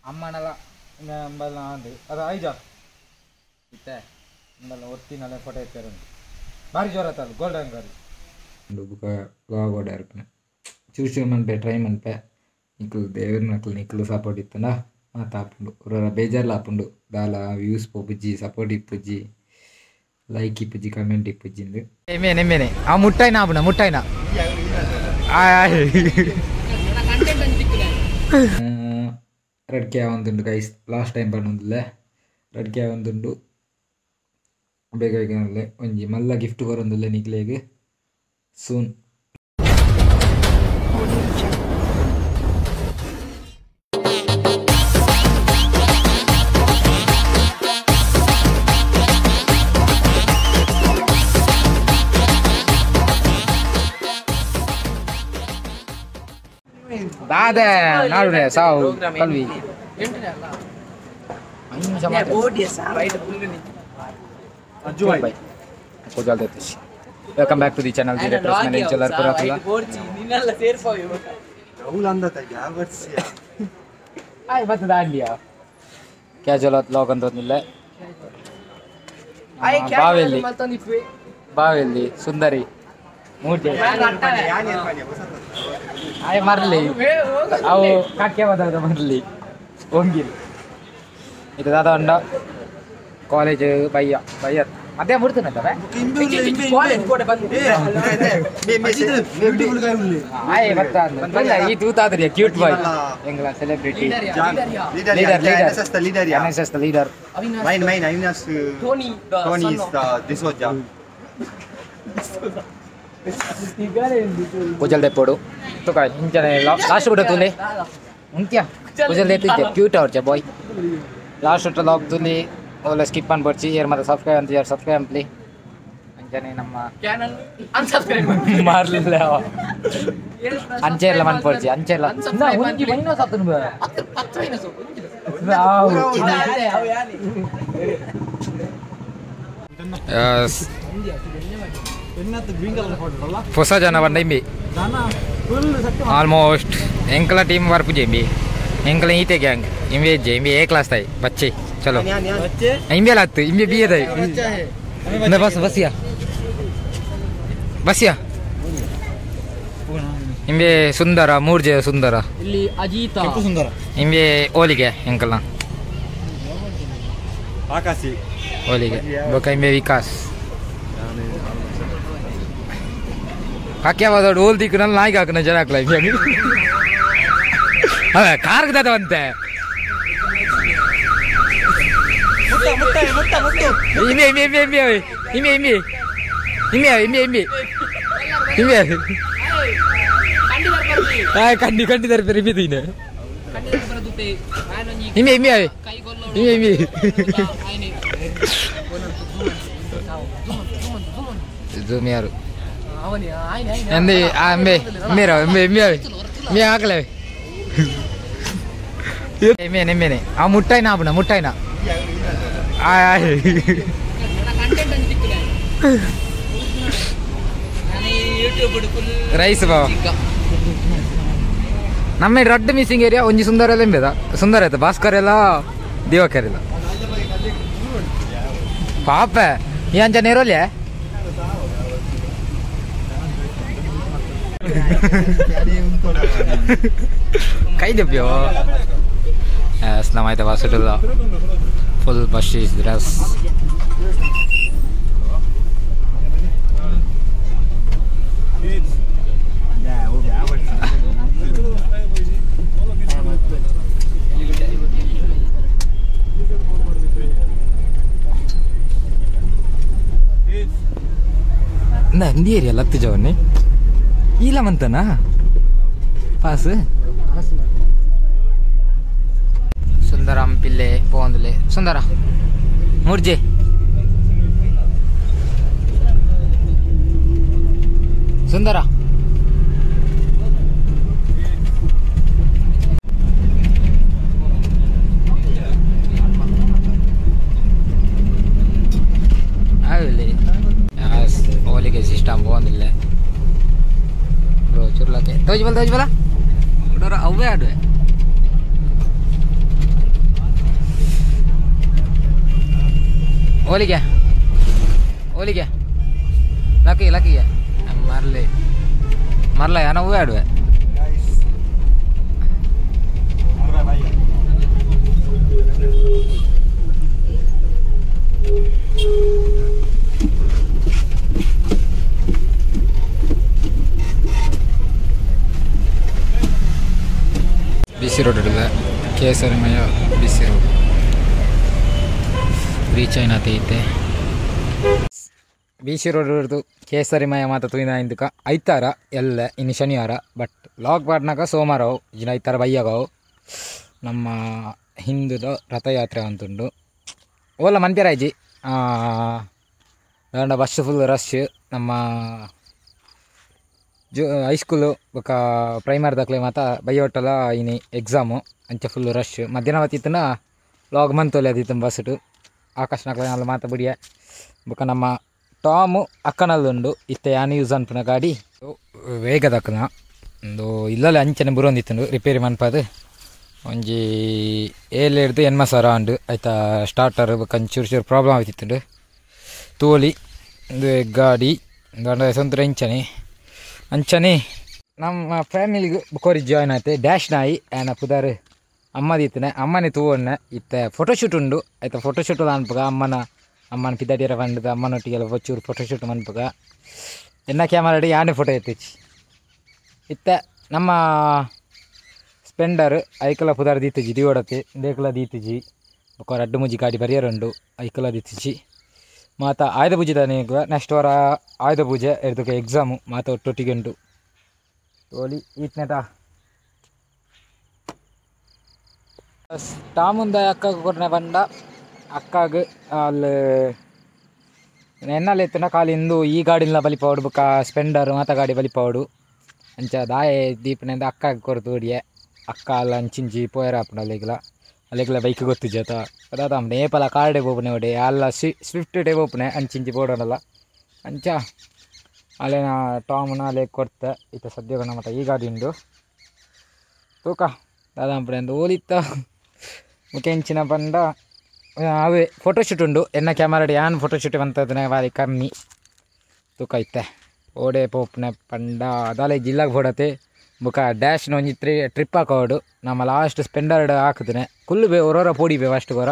ಅಮ್ಮನಲ ಅಂಬಲ್ನ ಅಂದು ಅದು ಐಜ ಇತ್ತೆ ಅಂಬಲ್ನ ಒತ್ತಿನಲ್ಲ ಫೋಟೋ ಇತ್ತಾರೆ ಭಾರಿ ಜೋರ ಆತಲ್ಲ ಗೋಲ್ಡನ್ ಗಾರಿ ಬುಕ್ಕ ವ್ಲಾಗ್ ಓಡಾರ್ಪುನ ಚೂಸ್ ಮನ್ಪೆ ಟ್ರೈ ಮನ್ಪೆ ನಿಕ್ಲು ದೇವ್ರ ನಕ್ಲು ನಿಕ್ಲು ಸಪೋರ್ಟ್ ಇತ್ತಂಡ ಮಾತ ಆಪುಂಡು ಒರ ಬೇಜಾರ್ಲ ಆಪುಂಡು ದಾಲ ವ್ಯೂಸ್ ಪೋಪುಜ್ಜಿ ಸಪೋರ್ಟ್ ಇಪ್ಪುಜ್ಜಿ ಲೈಕ್ ಇಪ್ಪುಜ್ಜಿ ಕಮೆಂಟ್ ಇಪ್ಪುಜ್ಜಿಂದು ಎಮ್ಮೇನೆ ಎಮ್ಮೇನೆ ಆ ಮುಟ್ಟಾಯ್ನ ಆಪುಣ ಮುಟ್ಟಾಯ್ನ ರೆಡ್ ಕ್ಯಾ ಒಂದುಂಡು ಗೈಸ್ ಲಾಸ್ಟ್ ಟೈಮ್ ಪನ್ನೊಂದಿಲ್ಲ ರೆಡ್ ಕ್ಯಾ ಒಂದುಂಡು ಬೇಗ ಬೇಗ ಒಂಜಿ ಮಲ್ಲ ಗಿಫ್ಟ್ ಕೊರೊಂದುಲ್ಲೆ ನಿಕ್ಲೆಗ್ ಸೂನ್. ದಾದೆ ನಾಡುನೆ ಸಾವು ಕಲ್ವಿ welcome back to the channel the retros manager ಪುರಾಕುಲ ಆಯ್ ಬತ್ತದ ಆಡ್ಲಿಯಾ ಕ್ಯಾಜುವಲ್ ಲಾಗ್ ಅಂತ ಒಂದಿಲ್ಲ ಬಾವೆಲ್ಲಿ ಬಾವೆಲ್ಲಿ ಸುಂದರಿ ಮೂರ್ತಿ ಆಯ್ ಮರ್ಲಿ ಅವು ಕಾಕ್ಯ ಬದದ ಮರ್ಲಿ ಒಂಗಿಲ್ ಇದು ದಾದ ಉಂಡ ಕಾಲೇಜ್ ಬಯ್ಯ ಬಯ್ಯ ಮಧ್ಯಾಹ್ನ ಮುಡ್ತನಂತವೆ ಆಯ್ ಬತ್ತ ಈ ತೂತಾದ್ರಿ ಕ್ಯೂಟ್ ಬಾಯ್ ಎಂಗ್ಲ celebrity leader leader NSS the leader, yeah. NSS the leader. Mine mine Avinash Tony the Tony son is of the D'Souza. ಕುಜಲ್ ದೆಪ್ಪೋಡು ತುಕ ಇಂಚನೆ ಲಾಸ್ಟ್ ಕೂಡ ತುಲಿ ಉಂತ್ಯಾ ಕುಜಲ್ ದೆತ್ತಿದ್ದೆ ಕ್ಯೂಟ್ ಅವ್ರ ಬಾಯ್ ಲಾಸ್ಟ್ ಉಟ್ಟ ಲಾಗ್ ತುಲಿ ಓಲ ಸ್ಕಿಪ್ ಅನ್ಬರ್ಚಿ ಏರ್ ಮತ್ತೆ ಸಬ್ಸ್ಕ್ರೈಬ್ ಅಂತ ಯಾರು ಸಬ್ಸ್ಕ್ರೈಬ್ ಅನ್ಪ್ಲಿ ಅಂಚನೆ ನಮ್ಮ ಚಾನಲ್ ಅನ್ಸಬ್ಸ್ಕ್ರೈಬ್ ಮಾರ್ಲಿಲ್ಲ ಅಂಚೆಲ್ಲ ಮನ್ಪೊಡ್ಚಿ ಅಂಚೆಲ್ಲ ಒಂಜಿ ಮೈನ ಸತ್ತನು ಬ ಪತ್ತು ಮೈನಸ್ ಹೊಸ ಜನ ಬಂದ ಇಂಬಿ ಆಲ್ಮೋಸ್ಟ್ ಎಂಕಲ ಟೀಮ್ ವರ್ಪು ಜೆಂಬಿ ಎಂಕಲ ಈತೆ ಗ್ಯಾಂಗ್ ಇಂಬಿ ಎಜ್ಜೆ ಇಂಬಿ ಎ ಕ್ಲಾಸ್ ತಾಯಿ ಬಚ್ಚೆ ಚಲೋ ಇಂಬಿ ಅಲ್ಲ ಹತ್ತು ಇಂಬಿ ಬಿ ಎ ತಾಯಿ ಬಸ್ ಬಸ್ಯಾ ಬಸ್ಯಾ ಇಂಬಿ ಸುಂದರ ಮೂರ್ಜೆ ಸುಂದರ ಇಲ್ಲಿ ಅಜೀತ ಸುಂದರ ಇಂಬಿ ಓಲಿಗೆ ಎಂಕಲ ಆಕಾಶಿ ಓಲಿಗೆ ಬೊಕ ಇಂಬಿ ವಿಕಾಸ್ ಕಾಕ್ಯ ಬಾದೋಡು ಓಲ್ ದಿಕ್ಕು ನನ್ನ ನಾಯಿಗೆ ಹಾಕನ ಜನ ಹಾಕ್ಲ ಅಲ್ಲ ಕಾರ್ಗದಂತೆ ಇಮೆ ಇಮೆ ಇಮೆ ಇಮೆ ಇಮೆ ಇಮೆ ಇಮೆ ಇಮೆ ಇಮೆ ಇಮೆ ಕಂಡಿ ಕಂಡಿ ತರ್ಪೇರು ಇಮೆ ತೀನೆ ಇಮೆ ಇಮೆ ಇಮೆ ಇಮೆ ಜೂಮ್ ಯಾರು ಎಂದಿ ಆ ಎಂಬೆ ಮೇರ ಎಂಬೆ ಎಂಬೆ ಮೇ ಹಾಕಲೇ ಎಮ್ಮೇನೆ ಎಮ್ಮೇನೆ ಆ ಮುಟ್ಟಾಯ್ನ ಆಪುಣ ಮುಟ್ಟಾಯ್ನ ರೈಸ್ ಬಾವ ನಮ್ಮ ರಡ್ಡ್ ಮಿಸ್ಸಿಂಗ್ ಏರಿಯಾ ಒಂಜಿ ಸುಂದರ ಎಲ್ಲ ಎಂಬೆದ ಸುಂದರ ಆಯ್ತು ಭಾಸ್ಕರ್ ಎಲ್ಲ ದಿವಾಕರ್ ಎಲ್ಲ ಪಾಪ ಈ ಅಂಚ ನೇರೋಲೆ ಕೈ ದಪ್ಪಿಯೋ ನಮ್ಮ ಆಯ್ತಾ ಬಸ್ ಫುಲ್ ಬಸ್ ಡ್ರೆಸ್ ನಂದಿ ಏರಿಯಾ ಲತ್ತು ಜವನ್ನಿ ಇಲ್ಲ ಮಂತನಾ ಪಾಸ್ ಸುಂದರಂ ಪಿಲ್ಲೆ ಪೋಂದುಲೆ ಸುಂದರ ಮುರ್ಜೆ ಸುಂದರ ಆಗಲಿ ಓಲಿಗೆ ಸಿಸ್ಟಮ್ ಪೋಂದಿಲ್ಲ ಬ್ರೋ ಚುರ್ಲಕ್ಕೆ ತೋಜ್ ಬಲ ತೋಜ್ ಬಲ ಅವೇ ಆಡುವೆ ಓಲಿಗೆ ಓಲಿಗೆ ಲಕ್ಕಿ ಲಕ್ಕಿಗೆ ಮರ್ಲಿ ಮರ್ಲ ಯಾನ ಹೂವು ಆಡುವೆ ಬಿಸಿ ರೋಡ್ ಇಡಲ್ಲ ಕೇಸರಿಮಯ ಬಿಸಿ ರೋಡ್ ರೀಚ್ అయినతే ಐತೆ ಬಿಸಿ ರೋಡ್ ಹಿಡ್ದು ಕೇಸರಿಮಯ ಮಾತ ತೂಯಿನ ಇಂದಕ ಐತಾರ ಎಲ್ಲ ಇನ್ನು ಶನಿವಾರ ಬಟ್ ಲಾಕ್ ಪಾಡ್ನಾಗ ಸೋಮವಾರ ಅವು ಇನ್ನು ಐತಾರ ಬಯ್ಯಾಗವು ನಮ್ಮ ಹಿಂದೂದ ರಥಯಾತ್ರೆ ಅಂತುಂಡು ಓಲ ಮನ್ಪೇರಾಯ್ಜಿ bus full rush ನಮ್ಮ ಜೋ ಹೈಸ್ಕೂಲು ಬೊಕ ಪ್ರೈಮರಿ ದಾಖಲೆ ಮಾತ ಬಯ್ಯೋಟಲ ಇನಿ ಎಕ್ಸಾಮು ಅಂಚೆ ಫುಲ್ ರಶ್ ಮಧ್ಯಾಹ್ನ ಹೊತ್ತಿತ್ತನ ಲಾಗ್ ಮಂತೊಲೆ ಅದಿತ್ತು ಬಸ್ಟು ಆಕಾಶ್ ನಕಲ ಮಾತ ಬಿಡಿಯ ಬೊಕ ನಮ್ಮ ಟಾಮು ಅಕ್ಕನಲ್ಲುಂಡು ಇತ್ತೆ ಯಾನು ಯೂಸ್ ಅನ್ಪುನ ಗಾಡಿ ವೇಗದಕ್ಕನ ಒಂದು ಇಲ್ಲಲ್ಲ ಅಂಚನೆ ಬುರೊಂದಿತ್ತುಂಡು ರಿಪೇರಿ ಮನ್ಪದು ಒಂಜಿ ಏಳು ಹಿಡ್ದು ಎನ್ಮ ಸಾವಿರ ಅಂಡು ಆಯ್ತಾ ಸ್ಟಾರ್ಟರ್ ಬೊಕ ಚೂರು ಚೂರು ಪ್ರಾಬ್ಲಮ್ ಆಯ್ತಿತ್ತುಂಡು ತೋಲಿ ಒಂದು ಗಾಡಿ ಒಂದು ಸ್ವಂತ ಇಂಚನೆ ಅಂಚನೆ ನಮ್ಮ ಫ್ಯಾಮಿಲಿಗೆ ಬುಕೋರಿ ಜಾಯ್ನ್ ಆಯ್ತು ಡ್ಯಾಶ್ ನಾಯಿ ಆ್ಯನ ಪುದಾರು ಅಮ್ಮದಿತ್ತನೆ ಅಮ್ಮನೇ ತೂವಣ್ಣ ಇತ್ತೆ ಫೋಟೋಶೂಟ್ ಉಂಡು ಆಯ್ತಾ ಫೋಟೋಶೂಟ್ ಅನ್ಪಗ ಅಮ್ಮನ ಅಮ್ಮನ ಪಿದಾಟಿಯರ ಬಂಡದ ಅಮ್ಮನೊಟ್ಟಿಗೆಲ್ಲ ಚೂರು ಫೋಟೋಶೂಟ್ ಮನ್ಪಗ ಎನ್ನ ಕ್ಯಾಮರಾ ಯಾನೆ ಫೋಟೋ ಎತ್ತಿಚ್ಚಿ ಇತ್ತೆ ನಮ್ಮ ಸ್ಪೆಂಡರ್ ಐಕಲ ಪುದಾರ್ ದೀತುಜಿ ದಿವಡತೆ ದೇಕಲ ದೀತುಜಿ ಬೊಕ ರಡ್ಡು ಮುಜಿ ಗಾಡಿ ಬರಿಯರುಂಡು ಐಕಲ ದೀತುಜಿ ಮಾತ ಆಯುಧ ಪೂಜೆ ತಾನೇ ನೆಕ್ಸ್ಟ್ ವಾರ ಆಯುಧ ಪೂಜೆ ಎರ್ದಕ್ಕೆ ಎಕ್ಸಾಮು ಮಾತ ಒಟ್ಟೊಟ್ಟಿಗೆ ಉಂಟು ತೋಲಿ ಈತ್ನೆಟ ಟಾಮುಂದ ಅಕ್ಕಗೆ ಕೊಟ್ಟನೆ ಬಂಡ ಅಕ್ಕಾಗ ಅಲ್ಲಿ ಎನ್ನಲ್ಲಿ ಎತ್ತನ ಕಾಲಿಂದು ಈ ಗಾಡಿನ ಬಲಿಪಾವಡು ಬೊಕ ಸ್ಪೆಂಡರ್ ಮಾತ ಗಾಡಿ ಬಲಿಪಾವಡು ಅಂಚ ದಾಯೆ ದೀಪನಿಂದ ಅಕ್ಕಾಗ ಕೊರ್ದು ಹೊಡಿಯೆ ಅಕ್ಕ ಅಲ್ಲ ಅಂಚಿಂಚಿ ಪೋಯರ ಆಪುಂಡು ಅಲ್ಲಿಗ್ಲ ಅಲ್ಲಿಗ್ಲ ಬೈಕ್ ಗೊತ್ತಿಜ್ಜಿ ಆತ ಅದಾದ ನೇಪಲ ಕಾರ್ಡೆ ಪೋಪುನೆ ಹೊಡೆ ಅಲ್ಲ ಸ್ವಿಫ್ಟ್ ಡೇ ಪೋಪುನೆ ಅಂಚಿಂಚಿ ಬೋಡೋಣಲ್ಲ ಅಂಚ ಅಲ್ಲೇನ ಟಾಮ್ನ ಅಲ್ಲೇ ಕೊಡ್ತೆ ಇತ್ತ ಸದ್ಯ ನಮ್ಮ ಈ ಗಾಡಿ ಉಂಡು ತೂಕ ದಾದಾಂಪಡೆ ಅಂದು ಓಲಿತ್ತ ಮುಖೆಂಚಿನ ಬಂಡ ಅವೇ ಫೋಟೋಶೂಟ್ ಉಂಡು ಎನ್ನ ಕ್ಯಾಮರಾ ಯಾನ್ ಫೋಟೋಶೂಟ್ ಬಂತದನೆ ಬಾರಿ ಕಮ್ಮಿ ತೂಕ ಇತ್ತೆ ಓಡೆ ಪೋಪುನೆ ಪಂಡ ಅದಾಲೆ ಜಿಲ್ಲಾಗ ಫೋಡತೆ ಬೊಕ ಡ್ಯಾಶ್ನ ಒಂಜಿ ಟ್ರಿಪ್ ಹಾಕೋಡು ನಮ್ಮ ಲಾಸ್ಟ್ ಸ್ಪೆಂಡರ್ಡ್ ಹಾಕಿದ್ರೆ ಕುಲ್ಲು ಬೇ ಒರೋರ ಪೋಡಿ ಬೇ ಫಸ್ಟ್ ಗೊರ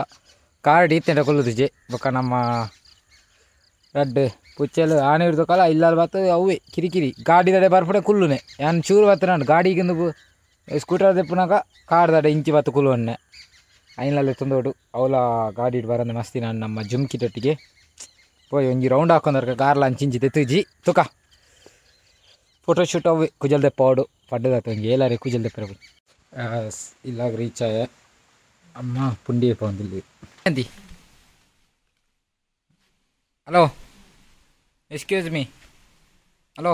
ಕಾರ್ಡ್ ಇತ್ತೆಂಡ ಕುಲ್ಲುದುಜೆ ಬೊಕ ನಮ್ಮ ರಡ್ಡ್ ಪುಚ್ಚೆಲು ಆನೆ ಹಿಡ್ದು ಕಲ ಇಲ್ಲ ಬತ್ತು ಅವೇ ಕಿರಿಕಿರಿ ಗಾಡಿದಡೆ ಬರ್ಪಡೆ ಕುಲ್ಲುನೆ ಯಾನ್ ಚೂರು ಬತ್ತು ನಾನು ಗಾಡಿಗಿಂದು ಸ್ಕೂಟರ್ ದೆಪ್ಪುನಾಗ ಕಾರ್ದಡೆ ಇಂಚಿ ಬತ್ತು ಕುಲ್ಲುವನ್ನೆ ಐನಲ್ಲೇ ತಂದೋಡು ಅವಲ ಗಾಡಿ ಬರಂದು ಮಸ್ತಿ ನಾನು ನಮ್ಮ ಜುಮ್ಕಿ ತೊಟ್ಟಿಗೆ ಪೋಯ್ ಒಂಜಿ ರೌಂಡ್ ಹಾಕೊಂಡರ್ಕ ಕಾರ್ಲ ಅಂಚಿಂಚಿ ತೆತ್ತುಜಿ ತುಕ ಫೋಟೋಶೂಟ್ ಅವು ಕುಜಲ್ ದೆಪ್ಪಾಡು ಪಡ್ಡದಾತ ಒಂಜಿ ಏಲಾರೆ ಕುಜಲ್ ದೆಪ್ಪರ ಇಲ್ಲಾಗ ರೀಚ್ ಆಯ ಅಮ್ಮ ಪುಂಡಿ ಪೋಂದಿಲ್ಲ ಅಂತಿ hello excuse me hello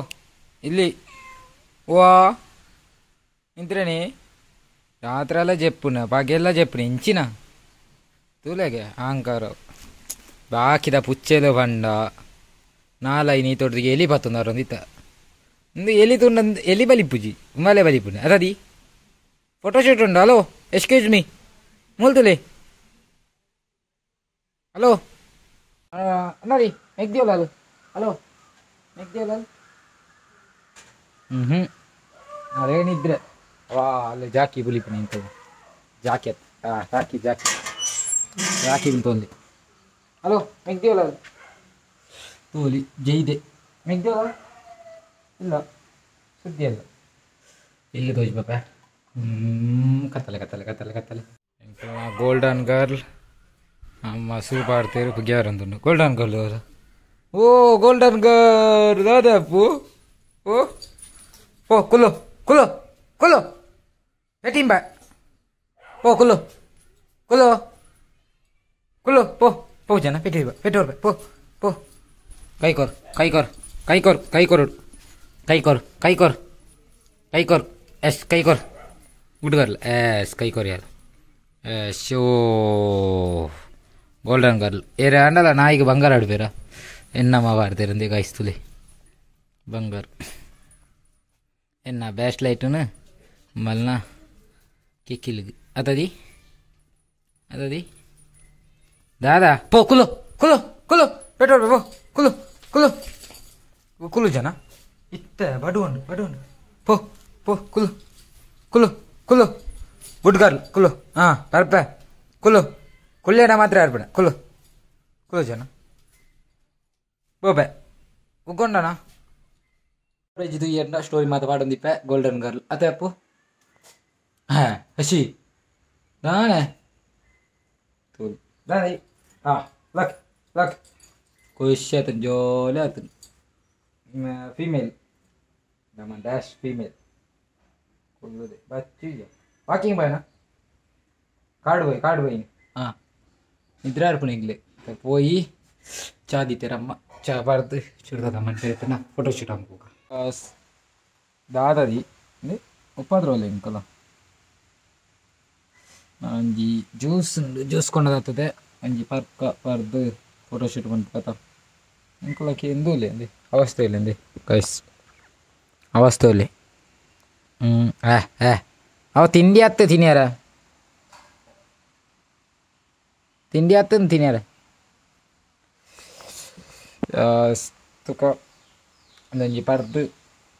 ಇಲ್ಲಿ ವಾ ನಿಂತ್ರೇನಿ ರಾತ್ರಿ ಎಲ್ಲ ಜೆಪ್ಪುನ ಪಗೆಲ್ಲ ಜೆಪ್ಪುನ ಇಂಚಿನ ತೂಲೆಗೆ ಆಂಕಾರ ಬಾಕಿದ ಪುಚ್ಚೆಲು ಬಂಡ ನಾಲೈ ನೀ ತೊಡ್ದಿಗೆ ಎಲಿ ಬತ್ತೊಂದಾರೊಂದಿತ್ತ ಒಂದು ಎಲಿ ತುಂಡ ಎಲಿ ಬಲಿಪುಜಿ ಉಮ್ಮಲೆ ಬಲಿಪುನ ಅದದಿ ಫೋಟೋಶೂಟ್ ಉಂಡು hello excuse me ಮೂಲ್ತುಲೆ hello ಅನ್ನಾರಿ ಮೆಗ್ದಿಯೋಲ್ಲ ಅದು ಹಲೋ ಮೆಗ್ದಿಯೋಲ್ಲ ಹ್ಞೂ ಹ್ಞೂ ಅದೇನಿದ್ರೆ ವಾ ಅಲ್ಲಿ ಜಾಕಿ ಬುಲಿಪುನ ಇಂಥದ್ದು ಜಾಕಿ ಅತ್ ಹಾಂ ಜಾಕಿ ಜಾಕಿ ಜಾಕಿ ಉಂಟು ಹಲೋ ಮೆಗ್ದಿಯೋಲ್ಲ ಅದು ತೋಲಿ ಜೈದೆ ಮೆಗ್ದಿಯೋಲ್ಲ ಇಲ್ಲ ಸುದ್ದಿ ಅಲ್ಲ ಎಲ್ಲಿ ತೋಜ್ ಬಾಪ ಕತ್ತಲೆ ಕತ್ತಲೆ ಕತ್ತಲೆ ಕತ್ತಲೆ ಗೋಲ್ಡನ್ ಗರ್ಲ್ ಅಮ್ಮ ಸೂಪ್ ಆಡ್ತೀರು ಪುಗ್ಯಾರಂದುಂಡು ಗೋಲ್ಡನ್ ಗರ್ಲ್ ಅವರು ಓ ಗೋಲ್ಡನ್ ಗರ್ಲ್ ದಾದಪ್ಪು ಓ ಓ ಕುಲ್ಲು ಕುಲ್ಲು ಕುಲ್ಲು ಪೆಟ್ಟಿಂಬ ಪೋ ಕುಲ್ಲು ಕುಲ್ಲು ಕುಲ್ಲು ಪೋ ಪೋ ಜನ ಪೆಟ್ಟಿ ಪೆಟ್ಟು ಪೋ ಪೋ ಕೈ ಕೊರ್ ಕೈ ಕೊರ್ ಕೈ ಕೊರ್ ಕೈ ಕೊರು ಕೈ ಕೊರ್ ಕೈ ಕೊರ್ ಕೈ ಕೊರ್ ಎಸ್ ಕೈ ಕೊರ್ good girl S ಕೈ ಕೊರ್ ಯಾರು S ಓ ಗೋಲ್ಡನ್ ಗರ್ಲ್ ಏರ ಅಂಡಲ್ಲ ನಾಯಿಗೆ ಬಂಗಾರ ಆಡ್ಬೇರ ಎನ್ನಮ್ಮ ಬಾರ್ತೀರಂದು ಗಾಯಿಸ್ತುಲಿ ಬಂಗಾರ ಎನ್ನ ಬ್ಯಾಸ್ಟ್ ಲೈಟುನು ಮಲ್ನ ಕಿಕ್ಕಿಲಿಗೆ ಅತದಿ ಅತದಿ ದಾದಾ ಪೋ ಕುಲು ಕುಲು ಕುಲು ಪೆಟ್ರೋಲ್ ಪೋ ಕುಲು ಕುಲು ಕುಲು ಜನ ಇತ್ತೆ ಬಡುವಂಡು ಬಡುವಂಡು ಪೋ ಪೋ ಕುಲು ಕುಲು ಕುಲು ಗುಡ್ ಗರ್ಲ್ ಕುಲು ಹಾಂ ಬರ್ಪೆ ಕುಲು ಕುಲ್ಲೇಡ ಮಾತ್ರ ಆರ್ಪಣ ಕುಲು ಕುಲು ಜನ ಬೋಬೆ ಉಗ್ಗೊಂಡಣ ಇದು ಎಂಡ ಸ್ಟೋರಿ ಮಾತ ಪಾಡೊಂದಿಪ್ಪೆ ಗೋಲ್ಡನ್ ಗರ್ಲ್ ಅದೇ ಅಪ್ಪು ಹಾಂ ಹಸಿ ನಾನೇ ತೋಲ್ ದಾನೆ ಹಾಂ ಲಕ್ ಲಕ್ ಖುಷಿ ಆತನ ಜೋಲಿ ಆತನ ಫೀಮೇಲ್ ನಮ್ಮ ಡ್ಯಾಶ್ ಫೀಮೇಲ್ ಕುಲ್ಲುದೆ ಬಚ್ಚಿ ವಾಕಿಂಗ್ ಬಾಯ್ನ ಕಾಡು ಬಾಯ್ ಕಾಡು ಬಾಯ್ ಹಾಂ ನಿದ್ರೆ ಅರ್ಪಣೆ ಇಂಗ್ಲೆ ಪೋಯಿ ಚಾ ದಿತ್ತೇರಮ್ಮ ಚಾ ಬಾರ್ದು ಚುಡ್ದದ ಮಂಟೆ ಫೋಟೋ ಶೂಟ್ ಅನ್ಕೋಕ ದಾದದಿ ಉಪ್ಪಾದ್ರೋಲ್ಲ ಇಂಕಲ ಒಂಜಿ ಜ್ಯೂಸ್ ಉಂಡು ಜ್ಯೂಸ್ ಕೊಂಡದಾಗ್ತದೆ ಒಂಜಿ ಪರ್ಕ ಪರ್ದು ಫೋಟೋ ಶೂಟ್ ಮನ್ಪುಕತ ಇಂಕುಲಕ್ಕೆ ಎಂದೂ ಇಲ್ಲ ಅಂದೆ ಅವಸ್ಥೆ ಇಲ್ಲ ಅಂದೆ ಗೈಸ್ ಅವಸ್ಥೆ ಇಲ್ಲ ಅವ ತಿಂಡಿ ಆತ್ತೆ ತಿನ್ಯಾರ ತಿಂಡಿ ಆತ್ತಂದು ತಿನ್ಯಾರ ತುಕ ಒಂದೊಂಜಿ ಪರ್ದು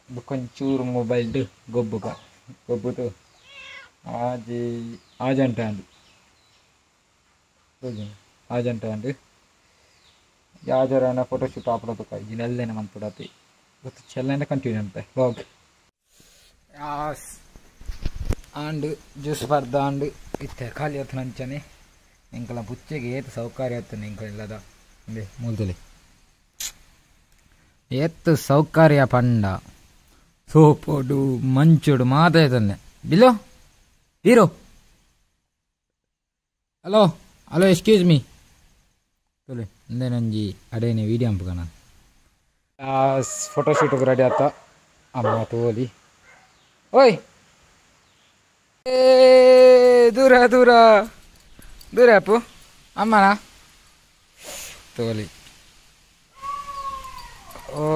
ಬೊಕ್ಕೊಂಚೂರು ಮೊಬೈಲ್ಡ್ ಗೊಬ್ಬುಗ ಗೊಬ್ಬುದು ಆಜಿ ಆಜಂಟ ಅಂದು ಆಜಂಟ ಅಂದು ಯಾಜರನ ಫೋಟೋ ಶೂಟ್ ಆಪಡ ತುಕ ಇಜಿನೆಲ್ಲೇನೆ ಮನ್ಪುಡಾತಿ ಗೊತ್ತು ಚೆಲ್ಲೇನೆ ಕಂಟಿನ್ಯೂ ಅಂತೆ ವ್ಲಾಗ್ ಆಂಡ್ ಜ್ಯೂಸ್ ಪರ್ದ ಆಂಡ್ ಇತ್ತೆ ಖಾಲಿ ಆತನ ಅಂಚನೆ ಎಂಕಲ ಪುಚ್ಚೆಗೆ ಏತ್ ಸೌಕರ್ಯ ಆತನ ಎಂಕಲ ಇಲ್ಲದ ಇಂದೆ ಮೂಲದಲ್ಲಿ ಏತ್ ಸೌಕರ್ಯ ಪಂಡ ಸೋಪೋಡು ಮಂಚೋಡು ಮಾತಾಯ್ತನ್ನೆ ಬಿಲ್ಲು hero hello hello excuse me ತೊಲೆ ಇಂದೆ ನಂಜಿ ಅಡೇನೆ ವೀಡಿಯೋ ಅಂಪುಗಣ ಫೋಟೋ ಶೂಟ್ಗೆ ರೆಡಿ ಆತ ಅಮ್ಮ ತೋಲಿ ಓಯ್ ದೂರ ದೂರ ದೂರ ಅಪ್ಪು ಅಮ್ಮನ ತೋಲಿ ಓ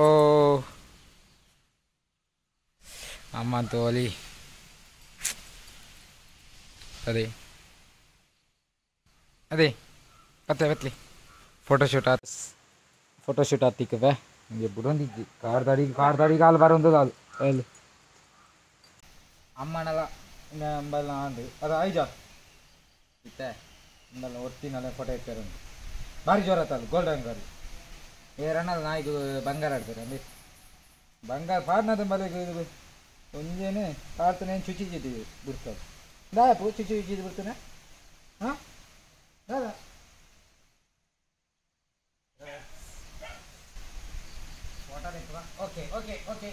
ಓ ಅಮ್ಮ ತೋಲಿ ಅದೇ ಅದೇ ಪತ್ತೆ ಪತ್ಲಿ ಫೋಟೋಶೂಟ್ ಆತ ಫೋಟೋಶೂಟ್ ಆತಿಕ್ಕವೆ ನಿಮಗೆ ಬುಡೊಂದಿಜ್ಜಿ ಕಾರ್ದಾಡಿ ಕಾರ್ದಾಡಿ ಕಾಲು ಬರೋದು ಅದು ಅಲ್ಲಿ ಅಮ್ಮನಲ್ಲ ಅಂಬಲ್ಲ ಅಂದು ಅದು ಐಜ ಇತ್ತೆ ಅಂಬಲ್ಲ ಒತ್ತಿನಲ್ಲ ಫೋಟೋ ಇರ್ತಾರೆ ಉಂಟು ಭಾರಿ ಜೋರ ಆತಲ್ಲ ಗೋಲ್ಡನ್ ಗರ್ಲ್ ಏರಣ್ಣಲ್ಲ ನಾಯಿಗೆ ಬಂಗಾರ ಆಡ್ತಾರೆ ಅಂದೆ ಬಂಗಾರ ಪಾಡ್ನದ ಬಲೆ ಒಂಜೇನೆ ಪಾಡ್ತಾನೆ ಚುಚಿ ಚುಚಿ ಬಿಡ್ತಾರೆ ದಾಯಪು ಚುಚಿ ಚುಚಿ ಬಿಡ್ತಾನೆ ಹಾಂ ದಾದಾ okay okay okay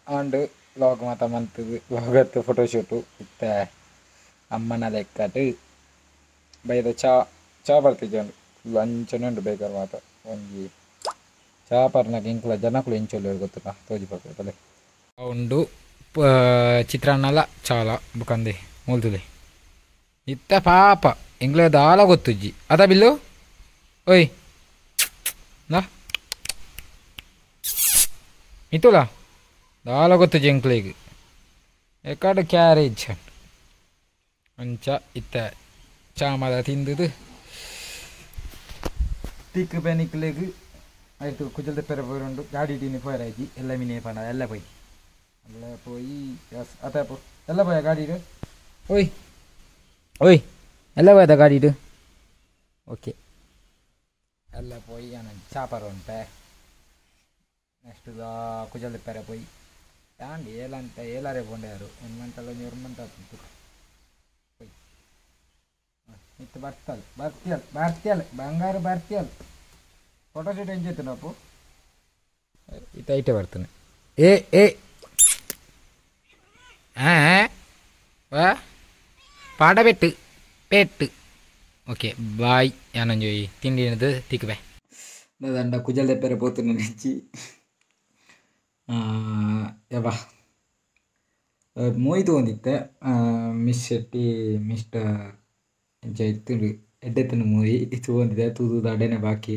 and vlog ಮಾತ ಮಂತದು ವ್ಲಾಗ್ ಫೋಟೋಶೂಟು ಇತ್ತೆ ಅಮ್ಮನ ಲೆಕ್ಕಟ್ ಬೈದ ಚಾ ಚಾ ಬರ್ತಿದ್ದೆ ಫುಲ್ ಅಂಚನೆ ಉಂಟು ಬೇಕಾದ್ರೆ ಮಾತ ಒಂಜಿ ಚಾ ಪರ್ನಾಗ ಇಂಕ್ಲ ಜನಕುಲು ಇಂಚೊಲ್ಲು ಗೊತ್ತಿಲ್ಲ ತೋಜಿ ಬರ್ತದೆ ಉಂಡು ಚಿತ್ರಾನ್ನಲ ಚಾಲ ಬುಕಂದೆ ಮೂಲ್ತುಲೆ ಇತ್ತ ಪಾಪ ಇಂಗ್ಲ ದಾಲ ಗೊತ್ತುಜ್ಜಿ ಅದ ಬಿಲ್ಲು ಓಯ್ ನಾ ಇತ್ತುಲ ದಾಲ ಗೊತ್ತುಜ್ಜಿ ಎಂಕ್ಲೆಗ್ ಎಕಾಡು ಕ್ಯಾರೇಜ್ ಅಂಚ ಇತ್ತ ಚಾಮದ ತಿಂದುದು ತಿಕ್ಕು ಬೆನಿಕ್ಲೆಗ್ ಆಯ್ತು ಕುಜಲ್ದ ಪೆರ ಪೋರುಂಡು ಗಾಡಿ ಟೀನಿ ಪೋಯರಾಯ್ತಿ ಎಲ್ಲ ಮಿನಿ ಪಂಡ ಎಲ್ಲ ಪೋಯಿ ಎಲ್ಲ ಪೋಯಿ ಅತ ಪೋ ಎಲ್ಲ ಪೋಯ ಗಾಡಿಡು ಓಯ್ ಓಯ್ ಎಲ್ಲ ಪೋಯದ ಗಾಡಿಡು ಓಕೆ ಎಲ್ಲ ಪೋಯಿ ನಾನು ಚಾಪರ್ ಉಂಟೆ ನೆಕ್ಸ್ಟ್ ಕುಜಲ್ದ ಪೆರ ಪೋಯಿ ಯಾಂಡ್ ಏಲಂತ ಏಲಾರೆ ಪೋಂಡೆ ಯಾರು ಎನ್ಮಂತಲ್ಲ ಒಂಜಿ ಒರ್ಮಂತ ಆತು ಪೋಯಿ ಇತ್ತು ಬರ್ತಲ್ ಬರ್ತಿಯಲ್ ಬರ್ತಿಯಲ್ ಬಂಗಾರ ಬರ್ತಿಯಲ್ ಫೋಟೋ ಶೂಟ್ ಎಂಚಿತ್ತು ಅಪ್ಪು ಇತ್ತ ಐಟೆ ಬರ್ತಾನೆ ಏ ಏ ವಾ ಪಾಡ ಪೆಟ್ಟು ಪೆಟ್ಟು ಓಕೆ ಬಾಯ್ ಯಾನೊಂಜಿ ತಿಂಡಿ ತಿಕ್ಕಬೆ ದಂಡ ಕುಜಲ್ ದೆಪ್ಪೆರೆ ಪೋತುನ ನೆಚ್ಚಿ ಯಬ್ಬಾ ಮೋಯ್ತು ಒಂದಿತ್ತೆ ಮಿಸ್ ಶೆಟ್ಟಿ ಮಿಸ್ಟರ್ ಇಂಚ ಇತ್ತುಂಡು ಎಡ್ಡೆತ್ತುಂಡು ಮೂವಿ ತೂವೊಂದಿತ್ತೆ ತೂದು ಅಡೆನೆ ಬಾಕಿ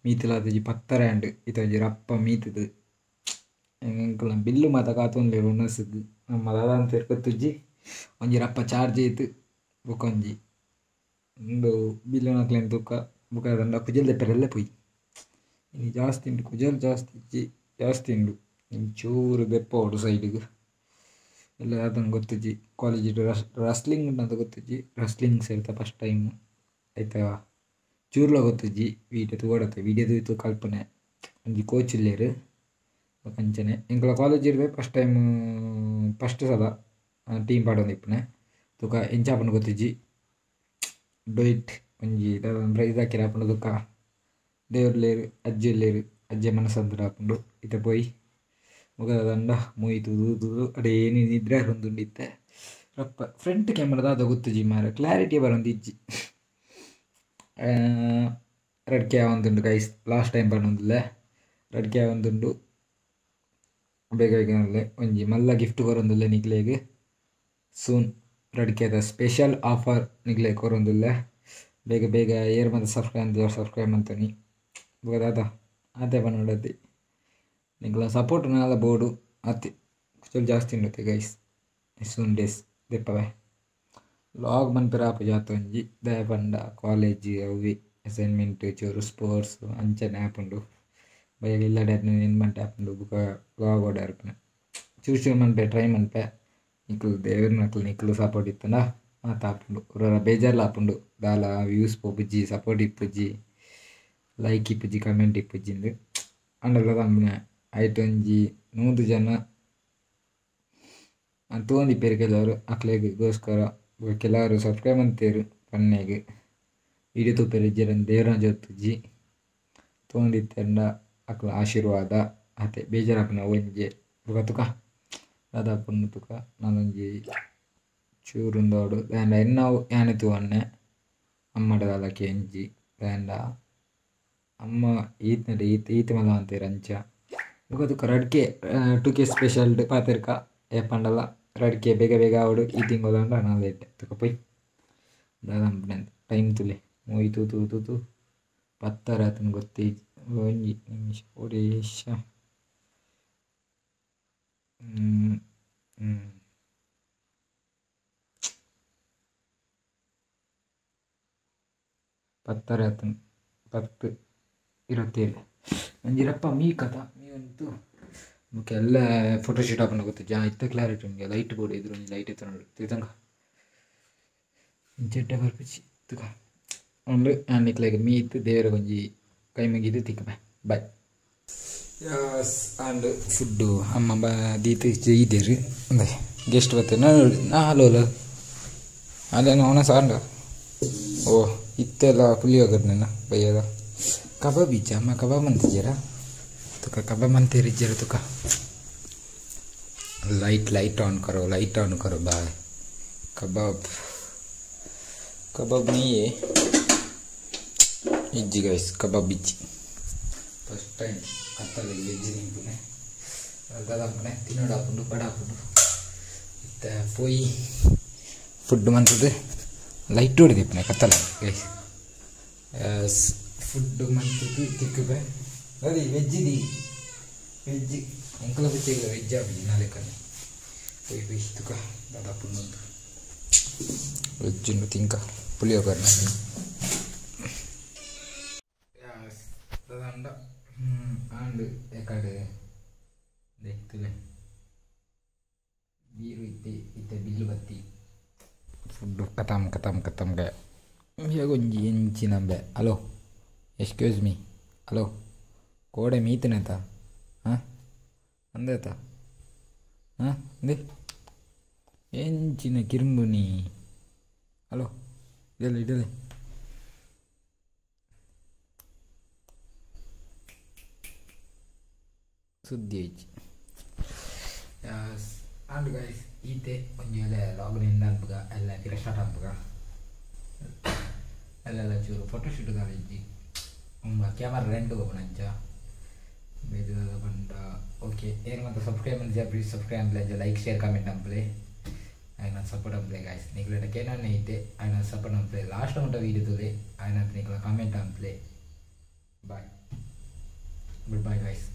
ಮೀತುಲ ಒಂಜಿ ಪತ್ತರ ಆಂಡ್ ಇತ್ತೊಂಜಿ ರಪ್ಪ ಮೀತುದು ಎಂಕಲ್ನ ಬಿಲ್ಲು ಮಾತ ಕಾತೊಂದುಲ್ಲೆರ್ ಉಣಸುಗು ನಮ್ಮ ದಾದ ಗೊತ್ತುಜ್ಜಿ ಒಂಜಿ ರಪ್ಪ ಚಾರ್ಜ್ ಇತ್ತು ಬೊಕೊಂಜಿ ಉಂದು ಬಿಲ್ಲುನಕ್ಲೆನ್ ತೂಕ ಬೊಕ ದಂಡ ಕುಜಲ್ ದೆಪ್ಪೆರೆಲ್ಲ ಪೋಯಿ ಇನಿ ಜಾಸ್ತಿ ಉಂಡು ಕುಜಲ್ ಜಾಸ್ತಿ ಇಜ್ಜಿ ಜಾಸ್ತಿ ಉಂಡು ಚೂರು ದೆಪ್ಪೊಡು ಸೈಡಿಗೆ ಎಲ್ಲ ಅದನ್ನು ಗೊತ್ತಿಜ್ಜಿ ಕಾಲೇಜ್ ರಸ್ಲಿಂಗ್ ಉಂಟಂತ ಗೊತ್ತಿಜ್ಜಿ ರಸ್ಲಿಂಗ್ ಸೇರ್ತ ಫಸ್ಟ್ ಟೈಮ್ ಆಯ್ತಾ ಚೂರ್ಲ ಗೊತ್ತಿಜ್ಜಿ ವೀಡಿಯೋ ತೂವಡತ್ತೆ ವೀಡಿಯೋ ತೂಯ್ತು ಕಲ್ಪನೆ ಒಂಜಿ ಕೋಚ್ ಇಲ್ಲೇರು ಅಂಚನೆ ಎಂಕಲ ಕಾಲೇಜ್ ಇರ್ದೆ ಫಸ್ಟ್ ಟೈಮ್ ಫಸ್ಟ್ ಸಲ ಟೀಮ್ ಪಾಡೊಂದಿಪ್ಪುನೆ ತುಕ ಎಂಚ ಆಪುಂಡು ಗೊತ್ತಿಜ್ಜಿ ಡೊಯ್ಟ್ ಒಂಜಿ ಪ್ರೈಸ್ ಹಾಕಿರ ಆಪುಂಡು ತುಕ ದೇವ್ರು ಅಜ್ಜಿ ಇಲ್ಲೇರು ಅಜ್ಜೆ ಮನಸ್ಸಂತರ ಆಪುಂಡು ಇತ್ತೆ ಪೋಯಿ ಮುಗದ ದಂಡ ಮೂಯಿ ತೂದು ತೂದು ಅಡೇ ನಿದ್ರೆ ಬರೊಂದುಂಡು ಇತ್ತೆ ರಪ್ಪ ಫ್ರಂಟ್ ಕ್ಯಾಮ್ರಾ ದಾದ ಗೊತ್ತುಜ್ಜಿ ಮಾರ್ರೆ ಕ್ಲಾರಿಟಿ ಬರೊಂದು ಇಜ್ಜಿ ರಡ್ಕೆ ಆವೊಂದುಂಡು ಗೈಸ್ ಲಾಸ್ಟ್ ಟೈಮ್ ಪನೊಂದುಲ್ಲೆ ರಡ್ಕೆ ಆವೊಂದುಂಡು ಬೇಗ ಬೇಗ ಒಂಜಿ ಮಲ್ಲ ಗಿಫ್ಟ್ ಕೊರೊಂದುಲ್ಲೆ ನಿಕ್ಲೆಗ್ ಸೂನ್ ರಡ್ಕೆದ ಸ್ಪೆಷಲ್ ಆಫರ್ ನಿಕ್ಲೆಗ್ ಕೊರೊಂದುಲ್ಲೆ ಬೇಗ ಬೇಗ ಏರ್ ಮಂತ ಸಬ್ಸ್ಕ್ರೈಬ್ ಅಂತ ಸಬ್ಸ್ಕ್ರೈಬ್ ಮಂತೊನಿ ಬೊಕ ದಾದ ಆತೆ ಪನೊಡತ್ತಿ ನಿಕ್ಲ ಸಪೋರ್ಟ್ ನಾಲ ಬೋಡು ಅತ್ತೆ ಕುಚಲ್ ಜಾಸ್ತಿ ಉಂಡತ್ತೆ ಗೈಸ್ ಸೂನ್ ಡೇಸ್ ದೆಪ್ಪವೆ ಲಾಗ್ ಮನ್ಪೆರೆ ಆಪುಜಿ ಆತೊಂಜಿ ದಾಯೆ ಪಂಡ ಕಾಲೇಜ್ ಅವ್ವೆ ಅಸೈನ್ಮೆಂಟ್ ಚೂರು ಸ್ಪೋರ್ಟ್ಸ್ ಅಂಚನೆ ಆಪುಂಡು ಬಯ್ಯಗ ಇಲ್ಲಡೆ ನೆನ್ಮಂಟೆ ಆಪುಂಡು ಬೊಕ ಲಾಗ್ ಓಡಾರ್ಪುನೆ ಚೂರು ಚೂರು ಮನ್ಪೆ ಟ್ರೈ ಮನ್ಪೆ ನಿಕ್ಲು ದೇವೆರ್ನಕ್ಲು ನಿಕ್ಲು ಸಪೋರ್ಟ್ ಇತ್ತುಂಡ ಮಾತ ಆಪುಂಡು ಒರೊರ ಬೇಜಾರ್ಲ ಆಪುಂಡು ದಾಲ ವ್ಯೂಸ್ ಪೋಪುಜಿ ಸಪೋರ್ಟ್ ಇಪ್ಪುಜಿ ಲೈಕ್ ಇಪ್ಪುಜಿ ಕಮೆಂಟ್ ಇಪ್ಪುಜಿ ಇಂದು ಅಂಡಲ ದಾಂಬಿನ ಐಟ್ ಒಂಜಿ 100 ಜನ ತೂವೊಂದಿಪ್ಪೆರ್ ಕೆಲವರು ಅಕ್ಲೆಗೋಸ್ಕರ ಬೊಕ ಕೆಲವರು ಸಬ್ಸ್ಕ್ರೈಬ್ ಮಂತೇರು ಪನ್ನೆಗ್ ವೀಡಿಯೋ ತೂಪೆರ್ ಇಜ್ಜೆರ್ ದೇವರ ಜೊತ್ತುಜ್ಜಿ ತೂವೊಂದಿತ್ತೆರ್ಂಡ ಅಕ್ಲ ಆಶೀರ್ವಾದ ಆತೆ ಬೇಜಾರಾಪುನ ಒಂಜೆ ಬೊಕ ತುಕ ದಾದ ಆಪುಂಡು ತುಕ ನನೊಂಜಿ ಚೂರು ಉಂದೋಡು ದಾಂಡ ಎನ್ನವು ಯಾನೆ ತೂವೊನ್ನೆ ಅಮ್ಮಡ ದಾಲ ಕೆಂಜಿ ದಾಂಡ ಅಮ್ಮ ಈತ್ನಡೆ ಈತ್ ಈತ್ ಮಲ್ಲ ಮಂತೇರು ಅಂಚ ಬೊಕ ತುಕ ರಡ್ಕೆ 2K special ಪಾತೆರ್ಕ ಏಪಂಡಲ ರಡ್ಕೆ ಬೇಗ ಬೇಗ ಆವೊಡು ಈ ತಿಂಗೊಲಾಂಡ ನಾಲ್ ಎಡ್ಡೆ ತುಕ ಪೋಯ್ ದಾದ ಟೈಮ್ ತೂಲೆ ಮೂವಿ ತೂ ತೂ ತೂ ತೂ ಪತ್ತರ ಆತುಂಡು ಗೊತ್ತೇ ಇಜ್ಜಿ ಒಂಜಿ ನಿಮಿಷ ಒಡೇಶ ಪತ್ತರ ಆತುಂಡು 10:27 ಒಂಜಿ ರಪ್ಪ ಮೀ ಕಥ ಮೀ ಉಂತು ಬೊಕ ಎಲ್ಲ ಫೋಟೋ ಶೂಟ್ ಆಪುಂಡು ಗೊತ್ತುಜ್ಜಿ ಇತ್ತೆ ಕ್ಲಾರಿಟಿ ಉಂಡು ಲೈಟ್ ಬೋಡು ಎದುರು ಒಂಜಿ ಲೈಟ್ ಇತ್ತುಂಡು ತೂತಂಗ ಇಂಚ ಎಡ್ಡೆ ಬರ್ಪುಜಿ ತುಕ ಉಂಡು ಯಾನ್ ನಿಕ್ಲೆಗ್ ಮೀತ್ ದೇವೆರೆಗ್ ಒಂಜಿ ಕೈ ಮುಗಿದು ತಿಕ್ಕುವೆ ಬಾಯ್ ಆಂಡ್ ಫುಡ್ಡು ಅಮ್ಮ ದೀತ್ ಜೈದೆರ್ ಉಂದೆ ಗೆಸ್ಟ್ ಬತ್ತೆ ನಾ ಹಲೋ ಅಲ್ಲ ಅವನ ಸಾಂಡ ಓ ಇತ್ತೆಲ್ಲ ಪುಳಿಯೋಗರೆ ಬಯ್ಯದ ಕಬಾಬ್ ಇಜ್ಜ ಅಮ್ಮ ಕಬಾಬ್ ಮಂತಿಜ್ಜರಾ ತುಕ ಕಬಾಬ್ ಮಂತೇರು ಇಜ್ಜೆರ್ ತುಕ ಲೈಟ್ ಲೈಟ್ ಆನ್ करो लाइट ऑन करो बाय कबाब कबाब नहीं है इज्जी गाइस कबाब इज्जी फस्ट टाइम ಕತ್ತಲೆಗ್ ವೆಜ್ ತಿನ್ಪುನೆ ದಾದಾಪುನೆ ತಿನ್ನೋಡಾಪುಂಡು ಬಡಾಪುಂಡು ಇತ್ತೆ ಪೋಯಿ ಫುಡ್ ಮಂತುದು ಲೈಟ್ ಹೊಡೆದಿಪ್ಪುನೆ ಕತ್ತಲೆ ಗೈಸ್ ಫುಡ್ ಮಂತುದು ತಿಕ್ಕುಬೆ ಅದೇ ವೆಜ್ the veg ಎಂಕಲ ಬಚ್ಚೆಗ್ ವೆಜ್ ಆಪುಜಿ ನಾಲೆಕನೆ ಪೋಯಿ ಪೋಯಿ ತುಕ ದಾದಾಪುಂಡು ವೆಜ್ ಉಂಡು ತಿಂಕ ಪುಳಿಯೋಗರೆ ದಾದಾಂಡ ಆಂಡ್ ಎಕಡೆ ದೆತ್ತುಲೆ ಬೀರು ಇತ್ತೆ ಇತ್ತೆ ಬಿಲ್ಲು ಬತ್ತಿ ಫುಡ್ಡು ಕತಮ್ ಕತಮ್ ಕತಮ್ ಗೆ ಒಂಜಿ ಎಂಚಿನಂಬೆ ಹಲೋ ಎಕ್ಸ್ಕ್ಯೂಸ್ ಮೀ ಹಲೋ ಕೋಡೆ ಮೀತನೇತ ಹಾಂ ಅಂದೇತ ಹಾಂ ಅಂದೆ ಎಂಚಿನ ಕಿರುಂಬು ನೀ ಹಲೋ ಇಡಲಿ ಇಡಲಿ ಸುದ್ದಿ ಐಚಿ. ಆಂಡ್ ಗೈಸ್ ಈತೆ ಒಂಜಿ ವೇಳೆ ಲಾಗ್ನ ಎಂಡ್ ಅನ್ಪುಗ ಎಲ್ಲ ಪಿರ ಸ್ಟಾರ್ಟ್ ಅನ್ಪುಗ ಅಲ್ಲೆಲ್ಲ ಚೂರು ಫೋಟೋ ಶೂಟ್ ದಾಲ ಇಜ್ಜಿ ಕ್ಯಾಮರಾ ರೆಂಟ್ ಹೋಗೋಣ ಅಂಚ ಬೇರೆ ಪಂಡ. ಓಕೆ, ಏನು ಮಾತ್ರ ಸಬ್ಸ್ಕ್ರೈಬ್ ಅಂದ್ಜ ಪ್ಲೀಸ್ ಸಬ್ಸ್ಕ್ರೈಬ್ ಅಂಪ್ಲೆ, ಲೈಕ್ ಶೇರ್ ಕಮೆಂಟ್ ಅಂಪ್ಲೆ, ಆಯ್ನ ಸಪೋರ್ಟ್ ಅಂಪ್ಲೆ ಗಾಯ್ಸ್. ನಿಕ್ಲೆಡ ಕೇನನ್ನೇ ಇತ್ತೆ ಆಯ್ನ ಸಪೋರ್ಟ್ ಅಂಪ್ಲೆ. ಲಾಸ್ಟ್ ಮುಟ್ಟ ವೀಡಿಯೋ ತೂಲೆ ಆಯ್ನ ನಿಕ್ಲ ಕಮೆಂಟ್ ಅಂಪ್ಲೆ. Bye, good bye guys.